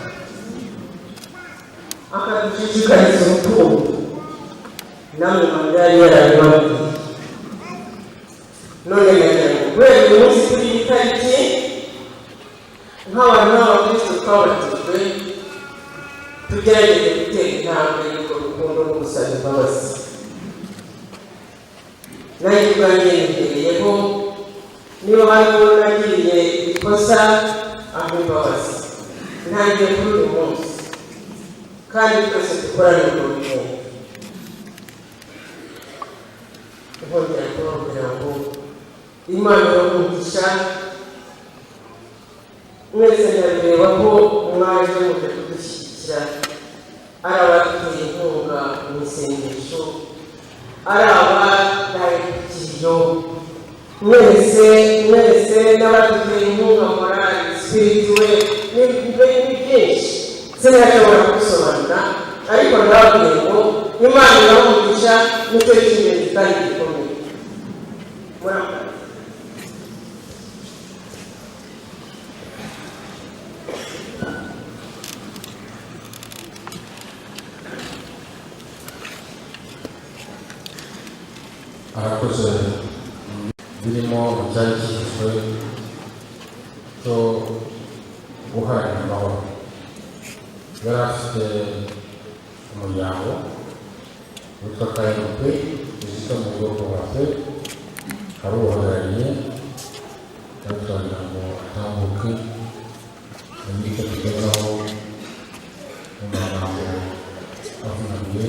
akadushishikariza urukundo, namwe manda yari yarabibabwiye. None nagira ngo kubera uyu munsi kuri iyi tariki, nk'abantu b'abakristo twabatijwe, tugerageze gutera intambwe y'urwo rukundo no gusaba imbabazi. Nanjye ubwanjye nihereyeho, niba hariho nagiriye ikosa aho imbabazi, ntangiye kuri uyu munsi, kandi twese dukorane urwo rukundo. Nkongera kubabwira ngo Imana ibahe, mwese ndabireba ko mwaje muje kudushyigikira, ari abaduteye inkunga mu isengesho, ari abadaye ku kiriyo, mwese mwese n'abaduteye inkunga morale, spirituelle, ni byinshi sinashobora kubisobanura, ariko ndababwiye ngo Imana ibahe umugisha, nicyo cy'ingenzi kandi gikomeye. Murakoze. Arakoze. Birimo icyari cyiswe cyo guharanira amahoro. Yari afite umuryango witwa KMP, Kizito mu bwoko bwa pe, hari uwuhagarariye, turagira ngo atambuke agire icyo tugezaho mu magambo avunaguye,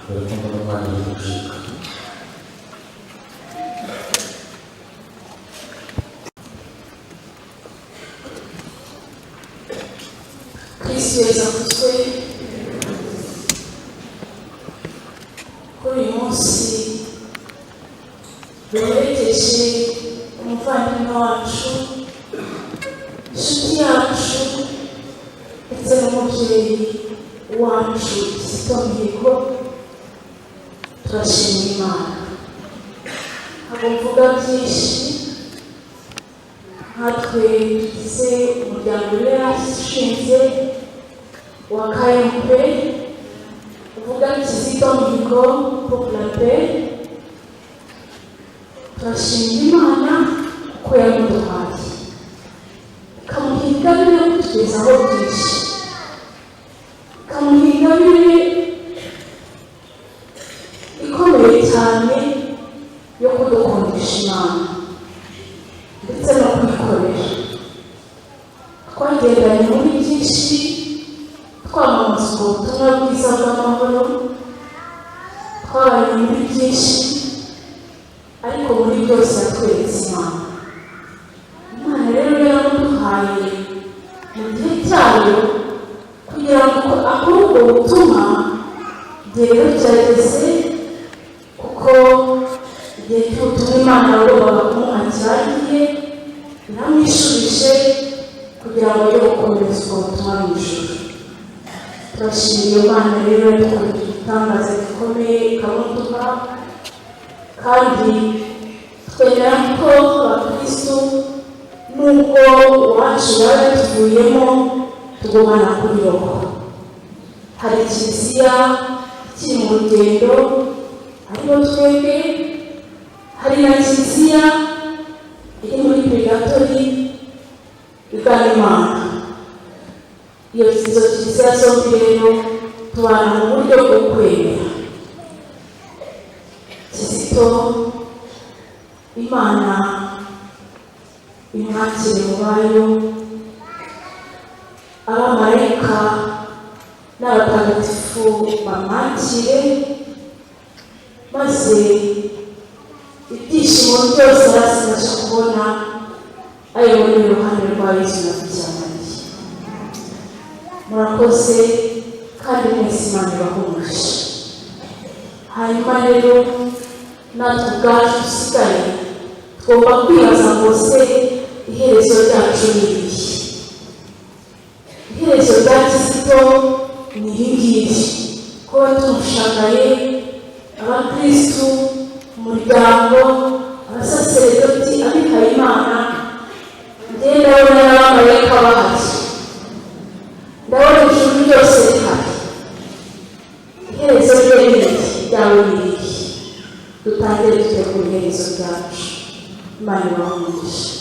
dore ko mbona umwanya uri gucika. Kristo Yesu akuzwe. Kuri uyu munsi duherekeje umuvandimwe wacu, inshuti yacu ndetse n'umubyeyi wacu Kizito Mihigo, turashima Imana. Ntabwo mvuga byinshi, nkatwe tugize umuryango yari yarashinze wa KMP, uvuga Kizito Mihigo pour la paix, turashima Imana kuko yamuduhaye, ikamuha ingabire yo kutugezaho byinshi, ikamuha ingabire Kwamamaza ubwo butumwa bwiza bw'amahoro. Twabaye muri byinshi, ariko muri byose yatweretse Imana. Imana rero yaramuduhaye mu gihe cyayo kugira ngo akore ubwo butumwa. Igihe rero kirageze, kuko igihe cy'ubutumwa Imana yagombaga kumuha kiragiye, iramwishubije kugira ngo ajye gukomereza ubwo butumwa mu ijuru. Turashimira iyo Mana rero yadukoreye igitangaza gikomeye ikamuduha, kandi twemera ko abakristu nubwo uwacu yaba yatuvuyemo tugumana kuri roho. Hari kiliziya ikiri mu rugendo ariyo twebwe, hari na kiliziya iri muri purigatori igana Imana. Iyo izo kiliziya zombi rero tubana mu buryo bwo kwemera. Kizito, Imana imwakire mu bayo, abamarayika n'abatagatifu bamwakire, maze ibyishimo byose arasigaje kubona ayobora iruhande rwa Yesu na Bikira Mariya. Murakoze kandi mwese, Imana ibahe umugisha. Hanyuma rero natwe ubwacu dusigaye tugomba kwibaza ngo se iherezo ryacu ni irihe? Iherezo rya Kizito ni iri ngiri: kuba tumushagaye, abakristu, umuryango, abasaseredoti, abihayimana. Njye ndabona n'abamarayika bahari, ndabona ijuru ryose rihari. Iherezo rye ni iri, ryawe ni irihe? Dutangire dutegura iherezo ryacu. Imana ibahe umugisha.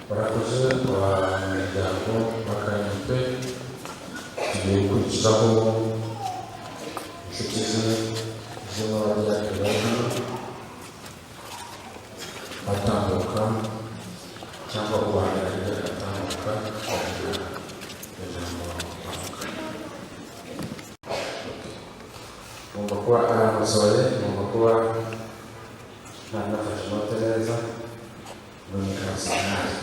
Barakoze abanyamuryango ba KNP. Tugiye gukurikizaho inshuti ze z'abadiyakoni bari hano batambuka, cyangwa ubahagarariye agatambuka akagira ijambo avuga. Ngomba kuba arankosoye, ngomba kuba ntanafashe note neza. None kaseminari.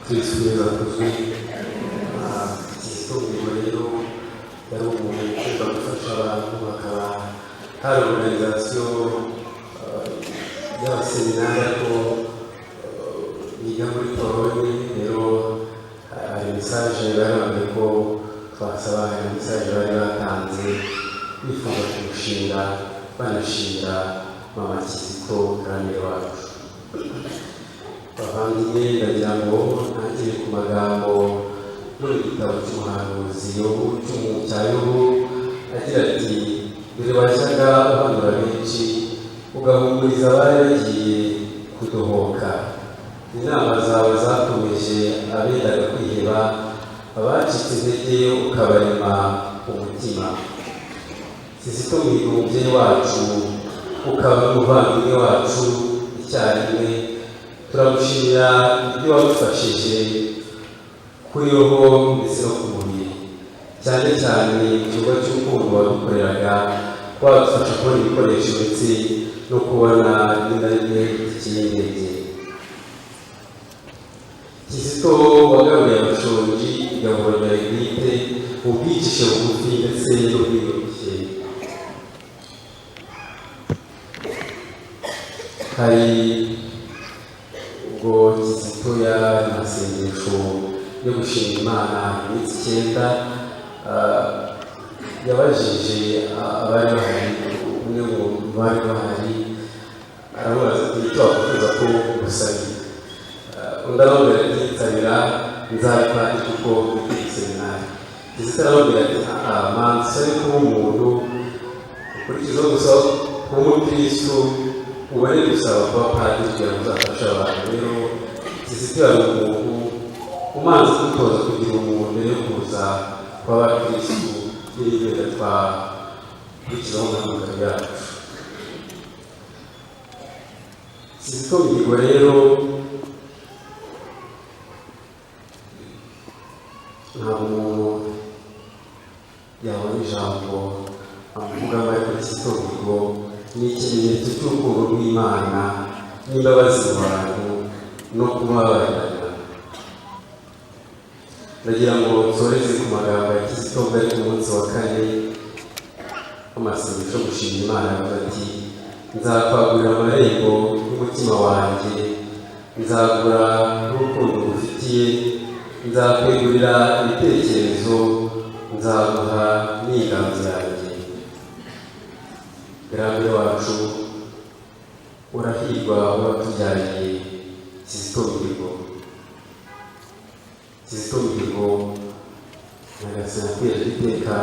Kristu Yezu akuzwe. Kizito Mihigo rero yari umuntu ukunda gufasha abantu, hakaba hari organization y'abaseminari ariko biga muri Polonye. Rero hari message bari bambwiye ko twasaba, hari message bari batanze bifuza kumushinga, banashimira mama Kizito grand-mère wacu. Bavandimwe, ndagira ngo ntangire ku magambo yo mu gitabo cy'umuhanuzi Yobu, cya Yobu, agira ati: "Dore wajyaga uhanura benshi, ugahumuriza abari bagiye kudohoka. Inama zawe zakomeje abendaga kwiheba, abacitse intege ukabarema umutima." Kizito Mihigo, umubyeyi wacu ukaba n'umuvandimwe wacu icyarimwe, turagushimira ibyo wadufashije kuri roho ndetse no ku mubiri, cyane cyane igikorwa cy'urukundo wadukoreraga, wadufasha kubona ibikoresho ndetse no kubona rimwe na rimwe itike y'indege. Kizito wagaburiye abashonji igaburo ryawe bwite, ubwicishe bugufi ndetse n'ubwiyoroshye. Hari ubwo Kizito yari amasengesho yo gushima Imana iminsi 9, yabajije abari bahari, umwe mu bari bahari aramubaza ati: "Icyo wakwifuza ko gusabira?" Undi aramubwira ati: "Nsabira nzabe padiri kuko mfite iseminari." Kizito aramubwira ati: "Manza usabe kuba umuntu, ukurikizeho gusa kuba umukristu, ubone gusaba kuba padiri kugira ngo uzafashe abantu." Rero Kizito yari umuntu Umanza kudutoza kugira umuntu mbere yo kuza kw'abakirisitu n'ibindi twakurikizaho umuhamagaro yacu. Kizito Mihigo rero ntabwo umuntu yabona ijambo amuvugamo, ariko Kizito Mihigo ni ikimenyetso cy'urukundo rw'Imana n'imbabazi mu bantu no kubabarirana. Ndagira ngo nsoreze ku magambo ya Kizito ubwo ari ku munsi wa kane w'amasengesho gushima Imana, avuga ati: "Nzakwagurira amarembo y'umutima wanjye, nzagura n'urukundo ngufitiye, nzakwegurira ibitekerezo, nzaguha n'inganzo yanjye." Garambe wacu, urahirwa watubyariye Kizito Mihigo. Kizito Mihigo, Nyagasani akwijeje iteka.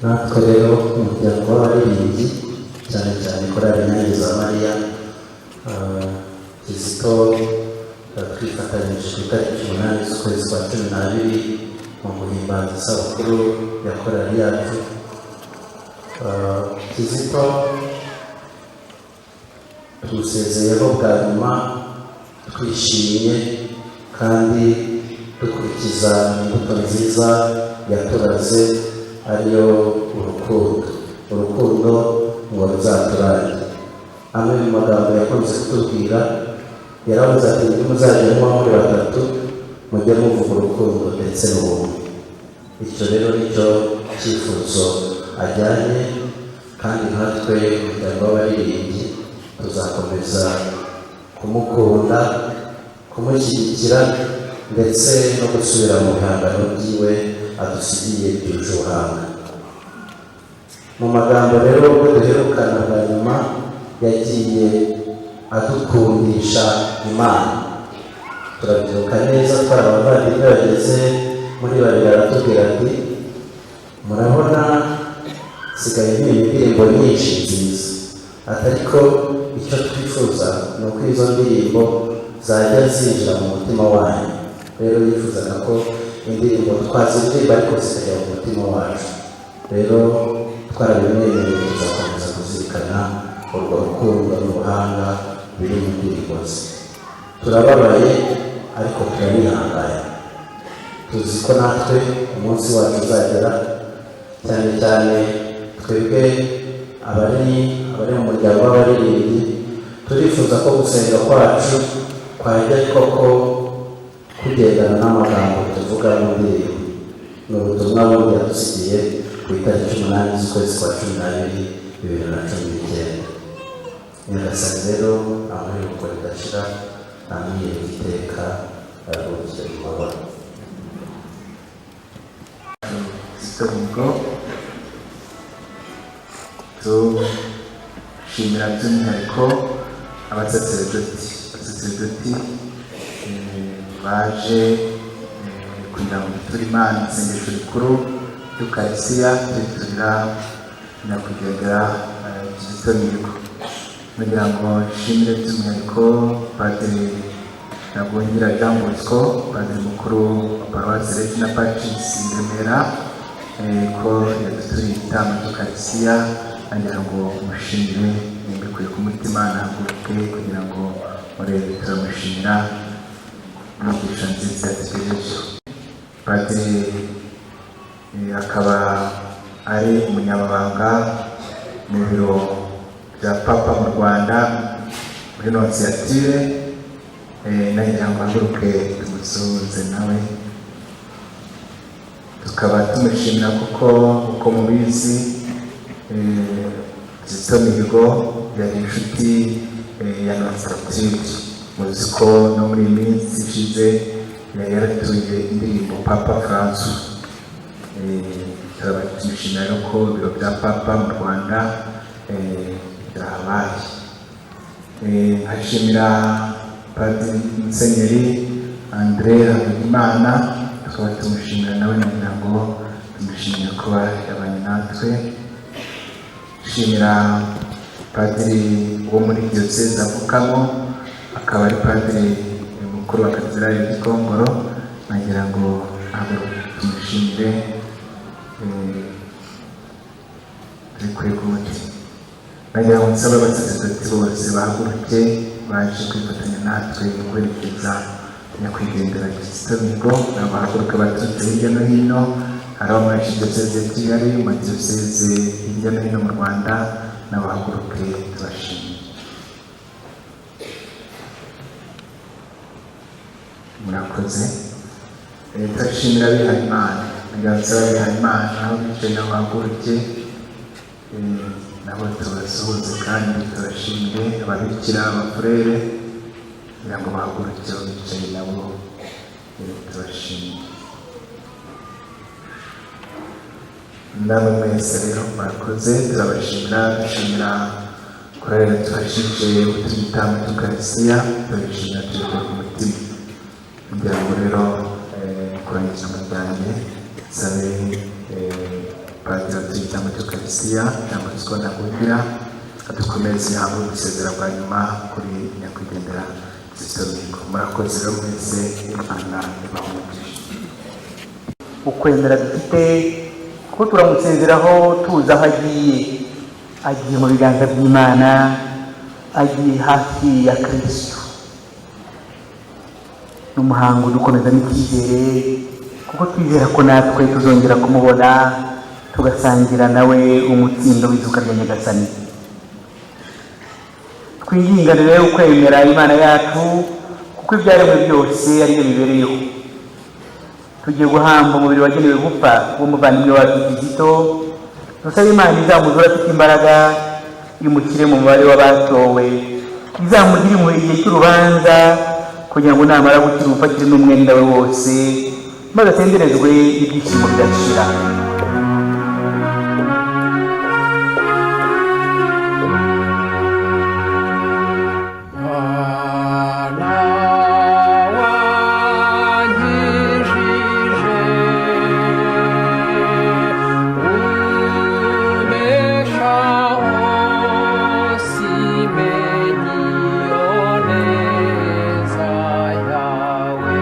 Natwe rero umuryango w'abaririmbyi, cyane cyane korali Inyange za Mariya, Kizito twifatanyije ku itariki 8 z'ukwezi kwa 12 mu guhimbaza isabukuru ya korali yacu. Kizito tumusezeyeho bwa nyuma twishimye kandi dukurikiza imbuto nziza yaturaze, ariyo urukundo. Urukundo ngo ruzaturange. Amwe mu magambo yakunze kutubwira, yaravuze ati: "Nimuzajya muba muri batatu, mujye muvuga urukundo ndetse n'ubumwe." Icyo rero nicyo cyifuzo ajyanye, kandi natwe umuryango w'abaririmbyi tuzakomeza kumukunda, kumushyigikira ndetse no gusubira mu bihangano byiwe adusigiye byuje ubuhanga. Mu magambo rero ubwo duherukana bwa nyuma, yagiye adukundisha Imana. Turabyibuka neza, twari abavandimwe bageze muri babiri, aratubwira ati: "Murabona nsigaye mpimba indirimbo nyinshi nziza, ariko icyo twifuza ni uko izo ndirimbo zajya zinjira mu mutima wanyu." Rero yifuzaga ko indirimbo twaziririmba ariko zikajya mu mutima wacu. Rero twarabimwemereye, tuzakomeza kuzirikana urwo rukundo n'ubuhanga biri mu ndirimbo ze. Turababaye ariko turabihanganye, tuzi ko natwe umunsi wacu uzagera, cyane cyane twebwe abari mu muryango w'abaririmbyi. Turifuza ko gusenga kwacu kwajya koko kugendana n'amagambo tuvuga mu ndirimbo. Ni ubutumwa bundi yadusigiye ku itariki 8 z'ukwezi kwa 12 2019. Nyagasani rero amuhe ridashira, amwiyereka iteka, aruhukire mu mahoro. Kizito Mihigo, dushimira by'umwihariko abasaseredoti baje kugira ngo duture Imana isengesho rikuru ry'Ukarisitiya, turiturira nyakwigendera Kizito Mihigo. Kugira ngo nshimire by'umwihariko Padiri Ntagungira Jean Bosco, Padiri mukuru wa Paruwasi Regina Pacis i Remera, ko yaduturiye igitambo cy'Ukarisitiya, nagira ngo mushimire mbikuye ku mutima, nahaguruke kugira ngo murebe. Turamushimira inyigisho nziza yatugejejeho. Padiri akaba ari umunyamabanga mu biro bya Papa mu Rwanda muri Nonsiyatire, nagira ngo ahaguruke tumusuhuze nawe. Tukaba tumushimira kuko uko mubizi, Kizito Mihigo yari inshuti ya Nonsiyatire. Muzi ko no muri iyi minsi ishize yari yaratuye indirimbo Papa Francois. Tukaba tumushimira rero ko ibiro bya Papa mu Rwanda byahabaye. Nkashimira Padiri Musenyeri Andre Havugimana, tukaba tumushimira nawe, nagira ngo tumushimire kuba yabanye natwe. Nshimira Padiri wo muri diyoseze avukamo, akaba ari padiri mukuru wa katedrali ya Gikongoro. Nagira ngo ahaguruke tumushimire tubikuye ku mutima. Nagira ngo nsabe abasaseredoti bose bahaguruke baje kwifatanya natwe mu guherekeza nyakwigendera Kizito Mihigo. Nabo bahaguruke baturutse hirya no hino, hari abo muri diyoseze ya Kigali, mu diyoseze hirya no hino mu Rwanda, nabo bahaguruke tubashimire. Murakoze. Turashimira abihayimana. Nagira ngo nsabe abihayimana aho bicaye nabo bahaguruke, nabo tubasuhuze kandi tubashimire. Ababikira, abafurere, kugira ngo bahaguruke aho bicaye nabo tubashimire. Namwe mwese rero murakoze, turabashimira. Dushimira korali yadufashije gutura igitambo cy'Ukarisitiya, turabishimira tubikuye ku mutima. Kugira ngo rero kurangiza ijambo ryanjye, nsabe padiri watuye igitambo cy'Ukarisitiya, Jean Bosco Ntagungira, adukomeze imihango yo gusezera bwa nyuma kuri nyakwigendera Kizito Mihigo. Murakoze rero mwese, Imana ibahe umugisha. Ukwemera dufite kuko turamusezeraho tuzi aho agiye, agiye mu biganza by'Imana, agiye hafi ya Kristo. Ni umuhango udukomeza n'icyizere, kuko twizera ko natwe tuzongera kumubona, tugasangira nawe umutsindo w'izuka rya Nyagasani. Twingingane rero ukwemera Imana yacu, kuko ibyaremwe byose ariyo bibereyeho. Tugiye guhamba umubiri wagenewe gupfa w'umuvandimwe wacu Kizito. Dusabe Imana izamuzura afite imbaraga, imushyire mu mubare w'abatowe, izamugire impuhwe igihe cy'urubanza, kugira ngo namara gukira ubufatire n'umwenda we wose, maze atenderezwe ibyishimo bidashira. Mana wankijije umbeshaho, simenye iyo neza yawe.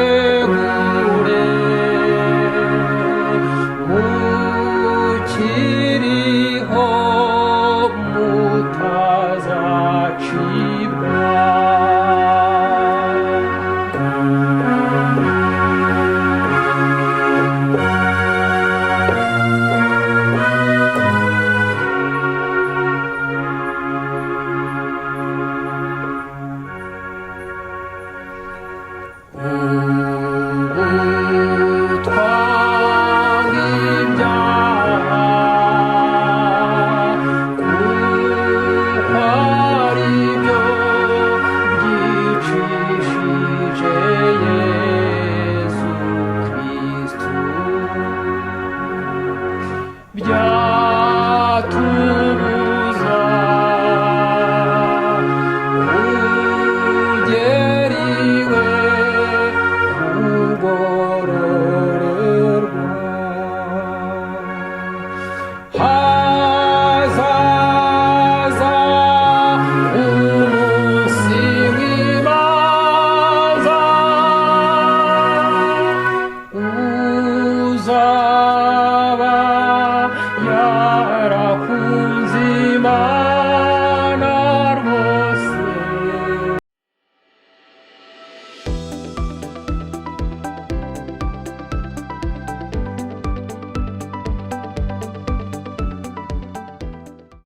Mwitegure mukiriho mutazacibwa. Twanga ibyaha kuko ari byo byicishije Yesu Kristu, byatubuza kugera iwe kugororerwa. Hazaza umunsi w'imanza